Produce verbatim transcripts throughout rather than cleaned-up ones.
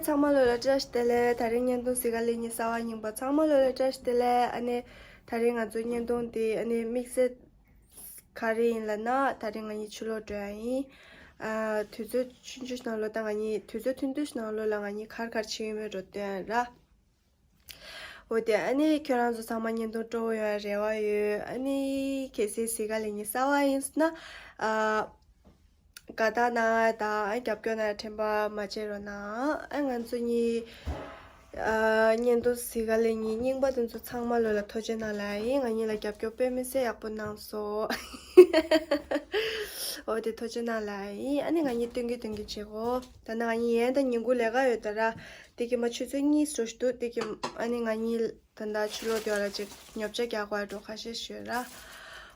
ཚང་མ་ལོ་ལ་བཀྲ་ཤིས་བདེ་ལེགས། དེ་རིང་བརྙན་ཐུང་གཟིགས་ག་ལེ་ཉི་གསར་པ་རྙིང་པ་ཚང་མ་ལོ་ལ་བཀྲ་ཤིས་བདེ་ལེགས། ཨ་ནི་དེ་རིང་ང་ཚོའི་བརྙན་ཐུང་དེ་ཨ་ནི་དམིགས་བསལ་ག་རེ་ཡིན་ལབ་ན། དེ་རིང་ང་གཉིས་ཕྱི་ལོགས་འགྲོ་ཡ་ཡིན། ཨ། དུས་ཚོད་ཆུང་ཆུང་ནང་ལོགས་ད་ང་གཉིས་དུས་ཚོད་ཐུང་ཐུང་ནང་ལོགས་ལ་ང་གཉིས་གར་གར་ཕྱིན་ཡོད་མེད་འགྲོ་སྟོན་ར། འོ་དེ་ཨ་ནི་ཁྱོད་རང་ཚོ་ཚང་མ་བརྙན་ཐུང་སྤྲོ་བོ་ཡོང་རེ་བ་ཡོད། ཨ་ནི་གལ་སྲིད་གཟིགས་ག་ལེ་ཉི་གསར་པ་ཡིན་ཟེར་ན། ཨ། དགའ་རྟགས་གནང་ཡ་དང་རྒྱབ་སྐྱོར་གནང་ཡ་དྲན་པ་མ་བརྗེད་རོགས་གནང་། ཨ། ང་ཚོ་གཉིས་ཨ་བརྙན་ཐུང་གཟིགས་ག་ལེ་ཉིན་རྙིང་པ་དེ་ཚོ་ཚང་མ་ལོ་ལ་ཐུགས་རྗེ་གནང་ལབ་ཡིན། ང་གཉིས་ལ་རྒྱབ་སྐྱོར་དཔེ་མི་སྲིད་ཡག་པོ་གནང་སོང་། འོ་དེ་ཐུགས་རྗེ་གནང་ལབ་ཡིན། ཨ་ནི་ང་གཉིས་སྟོན་གི་སྟོན་གི་བྱེད་གོ། ད་ནི་ང་གཉིས་ཡན་ད་ཉིན་གུང་ལས་ཀ་ཡོད་ད་ར། དེ་གི་མ་ཆུ་ཚོད་གཉིས་སོ་ཞིག་འདུག་དེ་གི་ཨ་ནི་ང་གཉིས་ད་ལྟ་ཕྱི་ལོགས་དེ་བ་ལ་ཅིག་ཉོ་ཆ་རྒྱག་དགོས་འགྲོ་ཁ་ཤས་ཤོད་ར།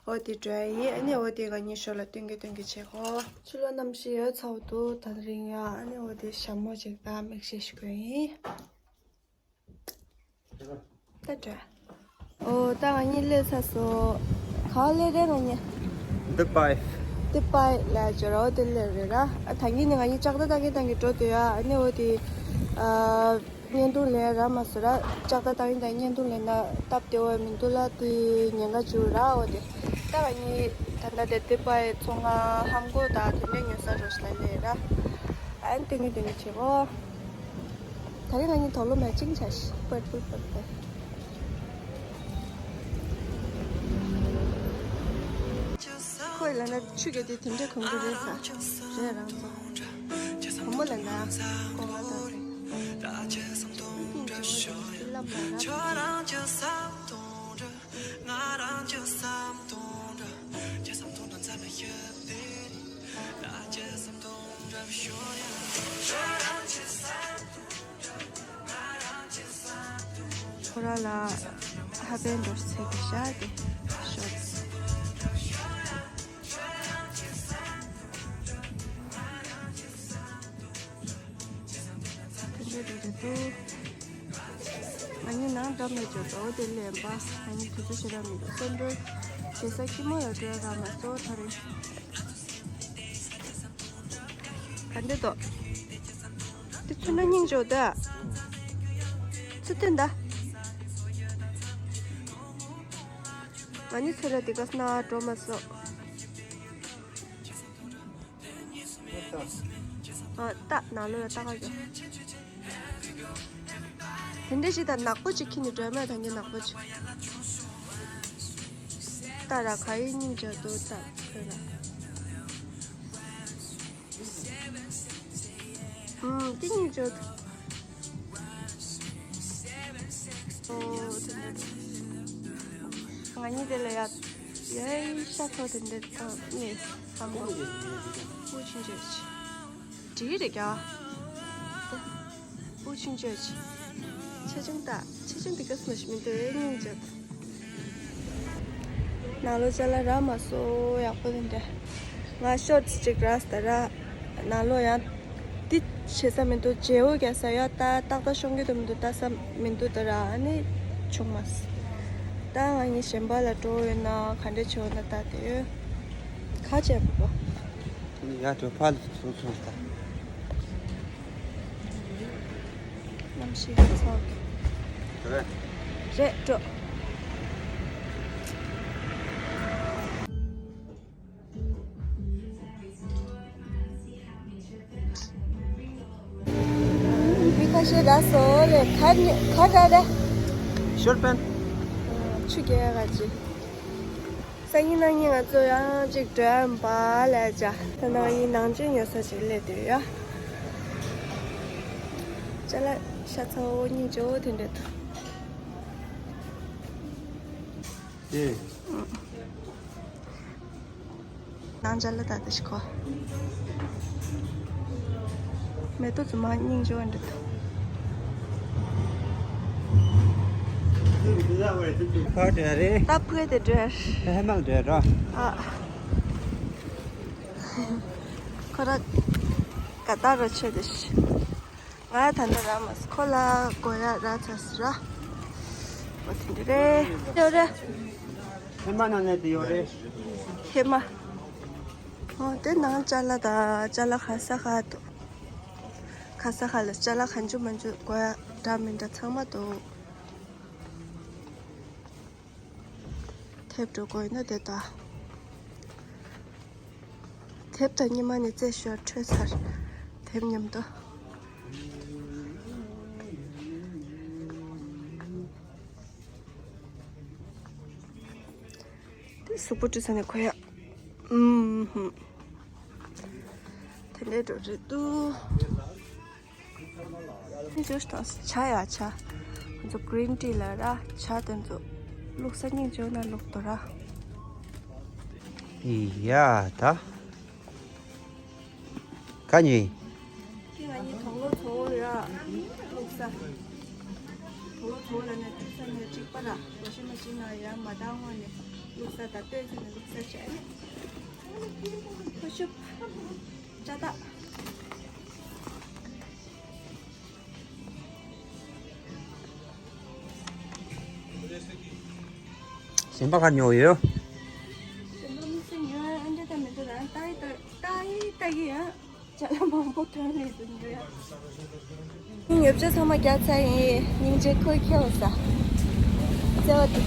འོ་དེ་འགྲོ་ཡ་ཡིན། ཨ་ནི་འོ་དེ་ང་གཉིས་ཞོར་ལ་སྟོན་གི་སྟོན་གི་བྱེད་གོ། ཕྱི་ལོགས་གནམ་གཤིས་ཡོད་ཚ་བོ་འདུག་ད་རིང་ཡ། ཨ་ནི་འོ་དེ་ཞྭ་མོ་ཅིག་ད་མིག་ཤེལ་ཞིག་གོན་ཡིན། ད་འགྲོ། འོ་ད་ང་གཉིས་སླེབས་ཚར་སོང་། ག་པར་སླེབས་རེད་ང་གཉིས། ཏི་པའི། ཏི་པའི་ལ་འབྱོར་ར། འོ་དེ་སླེབས་རེད་ར། ཨ། ད་གིན་ནས་ང་གཉིས་ལྕགས་རྟ་བཏང་གིན་བཏང་གིན་འགྲོ་སྡོད་ཡ། ཨ་ནི་འོ་དེ་ཨ་བརྙན་ཐུང་ལེན་རག་མ་སོང་ར། ལྕགས་རྟ་བཏང་གིན་བཏང་གིན་བརྙན་ཐུང་ལེན་ན་སྟབས་བདེ་བོ་མི་འདུག་ལ། དེ་ཉེན་ཁ་འབྱུང་ར། འོ་དེ་ད་ང་གཉིས་ད་ལྟ་དེ་ཏི་པའི་ཚོང་ཁང་ལྷམ་གོག་དང་དེ་འདྲ་ཉོ་ས་རོ་ཞིག་ལ་སླེབས་ར། ཨ་ནི་སྟོན་གིན་སྟོན་གིན་བྱེད་གོ། ད་རེས་ང་གཉིས་དོག་ལོ་མེ་ཅིང་བྱ་ཞིག་པར་པར་པར་པར། ཁོས་ལབ་ན་ཆུ་རྒྱག་དུས་དེ་འདྲས་གོན་གི་རེད་ས། རེད་རང་ཚོ། བུ་མོ་ལབ་ན་གོ་མ་ཐག་རེད། ཨིན་ཇི་འོ་ཞིག་ལབ་ན་ར། ཁོ་རང་ལ་ཧ་པན་འདྲ་ཚེ་གི་ཤ་དེ་ཤོར། དེ་འདྲ་རེད་འདུག་ང་གཉིས་ནང་འགྲམ་ལ་འབྱོར་འགྲོ་དེ་ལས་པ། ང་གཉིས་དུས་ཚོད་ཞེ་དྲག་མི་འདུག་སེམས་ཁྲལ་བྱེད་ས་སྐྱིད་མོ་ཡོད་འགྲོ་ཡ་རག་མ་སོང་ད་རེས། ག་འདྲ་འདུག་དེ་ཚོ་ན་སྙིང་རྗེ་པོ་འདུག་ཚུལ་མཐུན་ད། ང་གཉིས་ཚོ་ར་དེ་ག་སྣ་འགྲོ་མ་སོང་། ཨ། ད་ནང་ལོགས་ལ་ལྟ་ག་འགྲོ། དེ་འདྲ་ཞིག་དང་ནག་པོ་ཅིག་ཁྱེར་ནས་འགྲོ་མ། ད་ངས་ནག་པོ་ཅིག་ལྟ་ར། ག་ཡི་སྙིང་རྗེ་འདུག་ལྟ་ཁོས་ལ། ཨུམ། དེ་སྙིང་རྗེ་འདུག་ཨོ། དེ་འདྲ་འདུག་ང་གཉིས་དེ་ལ་ཡ་ཡའི་ཤ་ཚོ་དེ་འདྲ་དང་ནི་ལྷམ་གོག་དབུགས་ཆུང་ཆོས་ཆེ། འགྲིག་རེད་ཀྱ། དབུགས་ཆུང་ཆོས་ཆེ། ཆེ་ཆུང་དག་ཆེ་ཆུང་དེ་ག་སུ་མ་ཞིག་མི་འདུག་ཨེ་སྙིང་རྗེ། ནང་ལོགས་ཅ་ལག་རག་མ་སོང་ཡག་པོ་དེ་འདྲ། ང་ཤོར་ཊི་ཅིག་རག་སོང་ད་ར། ནང་ལོགས་ཡང་འདི་བྱེད་ས་མི་འདུག་བརྗེ་པོ་རྒྱག་ས་ཡ་ད་ཏག་ཏག་ཤོང་གི་འདུག་མི་འདུག་ལྟ་ས་མི་འདུག་ད་ར། ཨ་ནི་བྱུང་མ་སོང་། ད་ང་གཉིས་གཞན་པ་ལ་འགྲོ་འོས་ན་ག་འདྲ་བྱེད་འོས་ན་ལྟ་དེ་ཡོད། ག་བྱས་པོ། ཡ་དྲོ་ཕ་ལ་སོང་སོང་ལྟ། གནམ་གཤིས་ཧ་ཚང་། རེད། རེད་འགྲོ། མི་ཁ་ཤས་རག་སོང་ལས། ག་ནི་ག་རག་རེད། ཤོར་པན། ཆུ་རྐྱལ་ག་ཅི། སང་ཉིན་གནངས་ཉིན་ང་ཚོ་ཡང་ཅིག་འགྲོ་ཡ་ཡིན་པ་ལས་བྱ། ད་ནང་ཡིན་ནང་ཆེན་ཉོ་ས་ཅིག་སླེབས་དུས་ཡ། ཅ་ལག་ཤ་ཚ་བོ་སྙིང་རྗེ་བོ་དེ་འདྲ་འདུག་དེ། ནང་ཅ་ལག་ད་དེ་ཞིག་གོ། མེ་ཏོག་ཙུ་མ་སྙིང་རྗེ་བོ་འདྲ་འདུག་ཕ་འདྲ་རེད། ད་ཕུ་དེ་འདྲ། ཧེ་མ་འདྲ་ར། ཨ། ཁོ་ར་ག་ད་རོ་ཆེ་དེ་ཤི། ང་ད་ནི་ར་མ་སི་ཁོ་ལ་གོ་ཡ་ར་ཚ་སི་ར། འོ་དེ་འདྲ་རེད། ཡོད་རེད། ཧེ་མ་ནང་ནས་དེ་ཡོད་རེད། ཧེ་མ། འོ་དེ་ནང་ཅ་ལག་ད་ཅ་ལག་ཧ་ས་ཧ་དོ། ཁ་ས་ཁ་ལ་ཅ་ལག་གང་བྱུང་མང་བྱུང་དགོས་ཡ་འདྲ་མི་འདྲ་ཚང་མ་འདུག་དེབ་འགྲོ་དགོས་ཡིན་ན་དེ་ད། དེབ་དང་ཉི་མ་ནས་རྩེ་ཞོར་འཕྲོད་ཚར། དེབ་མཉམ་དུ། དེ་གཟུགས་པོ་བཀྲུས་ཚར་ནས་གོན་ཡ། ཨུམ་ཧུམ། དེ་འདྲའི་འགྲོ་རེད་འདུག་ཇུས་དང་ཇ་ཡ་ཇ། ང་ཚོ་green tea ལ་ར་ཇ་དེ་ཚོ་བླུགས་ས་སྙིང་རྗེ་ན་བླུགས་དོ་ར། ཡ་ད། ག་ཉེ། ཁྱེད་ང་གཉིས་དོག་ལོ་ཚོ་བོ་ར་བླུགས་ས། དོག་ལོ་ཚོ་བོ་ལ་ནས་བླུགས་ས་ནས་གཅིག་པ་ར་ཝ་ཤིང་མ་ཤིན་ན་ཡ་མ་བཏང་བ་ནས་བླུགས་ས་ད་ལྟོས་ཚེ་ནས་བླུགས་ས་བྱས། ཁོ་ཤུབ། ཅ་ད། གཞན་པ་ག་ཉོ་ཡོད། གཞན་པ་མི་ཚེ་ཉོ་ཨ་འདྲ་ད་མི་འདུག་རང་ལྟ་ཡི་ལྟ་ལྟ་ཡི་ལྟ་གི་ཡ། ཅ་ལག་མང་པོ་ཐོན་ནས་འདུག་ཉོ་ཡ། ཉོ་ཆ་ཚང་མ་རྒྱག་ཚར་ཡིན། སྙིང་རྗེ་ཁོས་ཁྱེར་བ་ས། བརྩེ་བ་འདུག་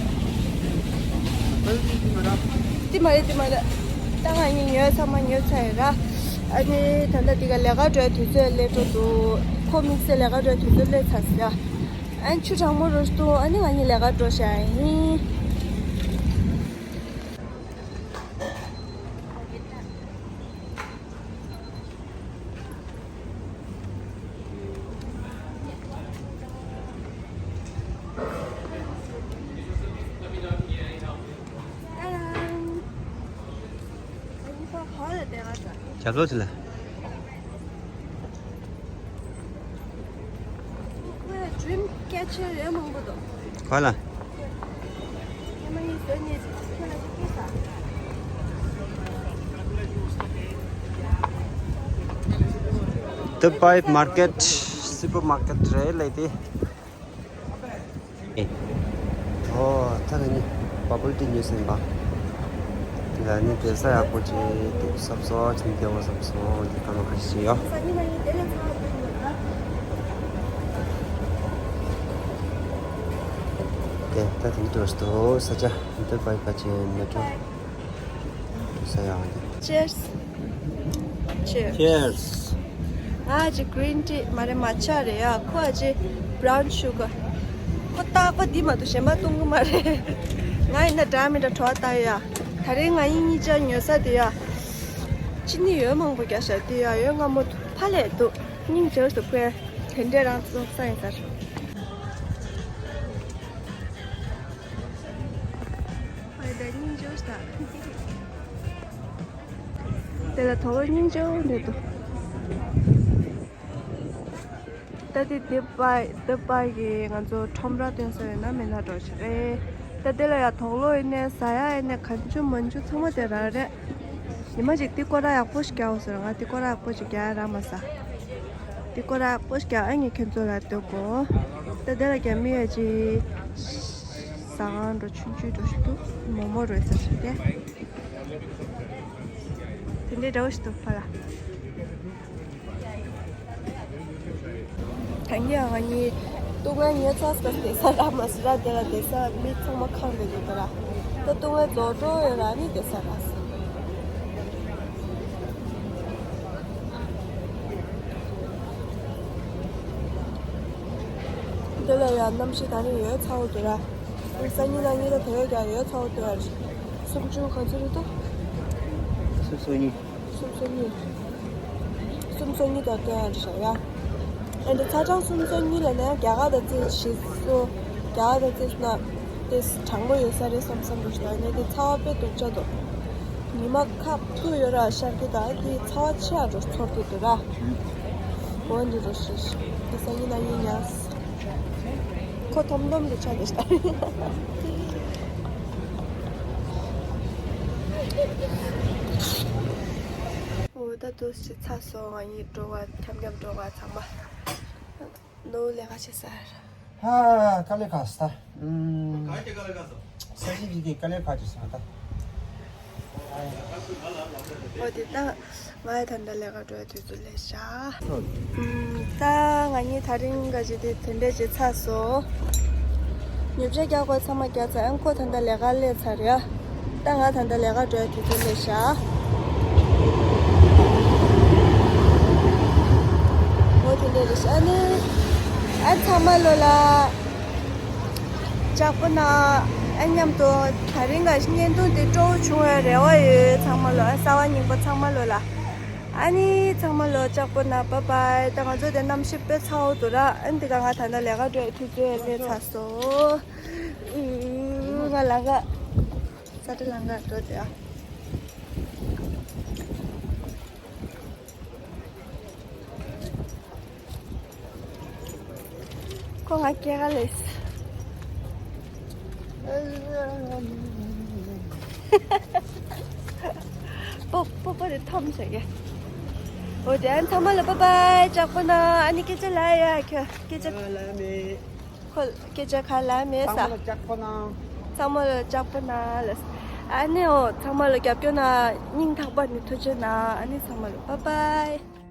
འདི་མ་རེད་འདི་མ་རེད། ད་ང་གཉིས་ཉོས་ཚང་མ་ཉོས་ཚར་ཡོད་ར། ཨ་ནི་ད་ལྟ་འདི་ག་ལས་ཀ་འགྲོའི་དུས་ཚོད་སླེབས་འགྲོ་འདུག་ཁོ་དམིགས་བསལ་ལས་ཀ་འགྲོའི་དུས་ཚོད་སླེབས་ཚར་ཟེར་ཡ། ཨ་ནི་ཆུ་གྲང་མོ་རུ་འདུག་ཨ་ནི་ང་གཉིས་ལས་ཀ་འགྲོ་བཞག་ཡིན། ཇ་ལོ་ཅི་ལ། ཁོའི་dream catcher ཡོད་མང་པོ་འདུག་ག་ལ། ཉི་མ་གཉིས་བཟོས་ནས་ཁྱོད་ལ་ཅིག་སྐྱེས་ས། Dubai market, supermarket རེད་ལས་དེ། ཨེ། ཨོ། ད་ནི་bubble tea ཉོས་ཟིན་པ། ལ་ནི་དེ་ས་ཡག་པོ་ཅིག་འདུག་བསམ་སོང་། ཅིག་བདེ་བོ་བསམ་སོང་། འདི་ཐ་མ་ཁ་ཤས་ཡོད། དེ་ད་དེ་འདྲ་འདུག་ས་ཆ་འདི་པའི་ཁ་ཆེ་མེ་ཏྲོ། ས་ཡག་འདི། Cheers. Cheers. Cheers. ང་ཅི་green tea མ་རེད། matcha རེད་ཡ། ཁོ་ཅི་brown sugar། ཁོ་རྟག་པ་འདི་མ་གཏོགས་གཞན་པ་བཏུང་གི་མ་རེད། ང་ཡིན་ན་འདྲ་མི་འདྲ་བྲོ་བ་ལྟ་ཡ། ད་རེས་ང་ཡིན་གཉིས་ཆ་ཉོ་ས་དེ་ཡ། ཅི་ནི་ཡོད་མང་པོ་རྒྱག་ཤག་དེ་ཡ་ཡོད་སྔ་མོ་ཕ་ལས་འདུག་སྙིང་རྗེ་བོ་འདུག་པས། དེ་འདྲས་རང་ཚོ་ས་ཡིན་ཟེར། ཨོ་ཡ་ད་སྙིང་རྗེ་བོ་ཞིག་ད། དེ་ལ་དོ་བོ་སྙིང་རྗེ་བོ་འདྲ་འདུག་ད་དེ་དེ་པ་དེ་པ་གི་ང་ཚོ་ཁྲོམ་ར་སྟོན་ས་ཡོད་ན་མེད་ན་འགྲོ་ཆ་རེད། ད་དེ་ལ་ཡ་དོག་ལོ་ཡིན་ནས་ཟ་ཡ་ཡིན་ནས་གང་བྱུང་མང་བྱུང་ཚང་མ་དེ་རང་རེད། ཉི་མ་ཅིག་ཏི་ཀོ་ར་ཡག་པོ་ཞིག་རྒྱག་འོ་ཟེར། ང་ཏི་ཀོ་ར་ཡག་པོ་ཞིག་རྒྱག་ཡ་རག་མ་སོང་། ཏི་ཀོ་ར་ཡག་པོ་ཞིག་རྒྱག་ཨ་ངས་ཁྱེད་ཚོ་ལ་སྟོན་དགོས། ད་དེ་ལ་རྒྱ་མི་ཡ་ཅིག་ཟ་ཁང་འགྲོ་ཆུང་ཆུང་འགྲོ་ཞིག་འདུག་མོག་མོག་རོལ་ས་ཞིག་སྟེ། དེ་འདྲའི་འདྲ་བོ་ཞིག་འདུག་ཕ་ལ། ད་ངས་ང་གཉིས་སྟོད་ངན་ཉོས་ཚར་སོང་། བསྡད་ས་རག་མ་སོང་ར། དེ་ལ་བསྡད་ས་མི་ཚང་མ་ཁེངས་བསྡད་འདུག་ད་ར། ད་སྟོད་ངན་རྫོགས་འགྲོ་ཡོད་ར། ནི་བསྡད་ས་རག་སོང་། དེ་ལ་ཡང་གནམ་གཤིས་ད་རིང་ཡོད་ཚ་བོ་འདུག་ར། སང་ཉིན་གནངས་ཉིན་ལ་དེ་བས་ཀྱང་ཡོད་ཚ་བོ་འདུག་ཡ། སུམ་ཅུ་ག་ཚོད་རེད་འདུག་སུམ་ཅུ་སོ་གཉིས། སུམ་ཅུ་སོ་གཉིས། སུམ་ཅུ་སོ་གཉིས་དང་བསྟན་ཡ་འདྲ་ཞིག་ཡ། ཨེ་འདྲ་ཚ་གྲང་སུམ་ཅུ་སོ་གཉིས་ལ་ནས་རྒྱ་གར་དང་རྩིས་ཞིག་སོ། རྒྱ་གར་དང་རྩིས་ན་དེ་གྲང་མོ་ཡོད་ས་རེད་བསམ་བསམ་འདྲ་ཞིག་ཡ། ནས་དེ་ཚ་བ་དཔེ་སྡུག་ཅག་འདུག་ཉི་མ་ཁ་ཐུག་ཡོད་ར་ཤར་གི། ད་དེ་ཚ་བ་ཆེ་ཡ་འགྲོ་ཚོར་གི་འདུག་ར། འོ་འདི་འགྲོ་ཞིག་དེ་སང་ཉིན་གནངས་ཉིན་ཡ། ཁོ་ཐོམ་ཐོམ་དུ་ཆགས་བསྡད་ཤག་འོ་ད་དུས་ཚོད་ཚར་སོང་། ང་གཉིས་འགྲོ་བ། འཁྱམ་འཁྱམ་འགྲོ་བ་ཚང་མ། ནོར་ལས་ཀ་བྱེད་ས་ར། ཧ། དཀའ་ལས་ཁག་སོང་ད། ཨུམ། ག་གི་དཀའ་ལས་ཁག་སོང་། ས་གཞི་འདི་གི་དཀའ་ལས་ཁག་ཅིག་སོང་ད། འོ་དེ་ད་ང་ཡི་ད་ལྟ་ལས་ཀ་འགྲོ་ཡ་དུས་ཚོད་ལས་ཤག་ཨུམ། ད་ང་གཉིས་ད་རིང་ག་ཅི་དེ་དེ་འདྲས་ཅིག་ཚར་སོང་། ཉོ་ཆ་རྒྱག་དགོས་ཚང་མ་རྒྱག་ཚར། ཨ་ཁོ་ད་ལྟ་ལས་ཀ་སླེབས་ཚར་ཡ། ད་ང་ད་ལྟ་ལས་ཀ་འགྲོ་ཡ་དུས་ཚོད་སླེབས་ཤག་འོ་དེ་འདྲས་རེད་ཤག་ཨ་ནི་ཨ་ཚང་མ་ལོ་ལ་ལྕགས་པོ་ན་ཨ་མཉམ་དུ་ད་རིང་ག་བརྙན་ཐུང་དེ་སྤྲོ་བོ་བྱུང་བའི་རེ་བ་ཡོད། ཚང་མ་ལོ་ཨ་གསར་བ་རྙིང་པ་ཚང་མ་ལོ་ལ། ཨ་ནི་ཚང་མ་ལོ་ལྕགས་པོ་ན་བྷའི་བྷའི། ད་ང་ཚོ་དེ་གནམ་གཤིས་དཔེ་ཚ་བོ་འདུག་ར། ཨ་ནི་དེ་ག་ང་ད་ལྟ་ལས་ཀ་འགྲོ་ཡ་དུས་ཚོད་སླེབས་ཚར་སོང་། ཨུ། ང་ལང་ཀ་ས་ཁྲ་ལང་ཀ་འགྲོ་དེ་ཨ། ཁོ་ང་སྐྱེལ་ག་ལས། པོ་པོ་པོ་དེ་ཐོམ་བྱ་གི་འོ་དེ་ཨ་ཚང་མ་ལ་བྷའི་བྷའི། ལྕགས་པོ་ན་ཨ་ནི་སྐད་ཆ་ལ་ཡ་ཁྱོད་སྐད་ཆ། ལ་མེ། ཁོ་སྐད་ཆ་ག་ལ་མེད་ས། ཚང་མ་ལ་ལྕགས་པོ་ན། ཚང་མ་ལ་ལྕགས་པོ་ན་ལ། ཨ་ནི་འོ་ཚང་མ་ལ་རྒྱབ་སྐྱོར་ན་སྙིང་ཐག་པ་ནས་ཐུགས་རྗེ་ན། ཨ་ནི་ཚང་མ་ལ་བྷའི་བྷའི།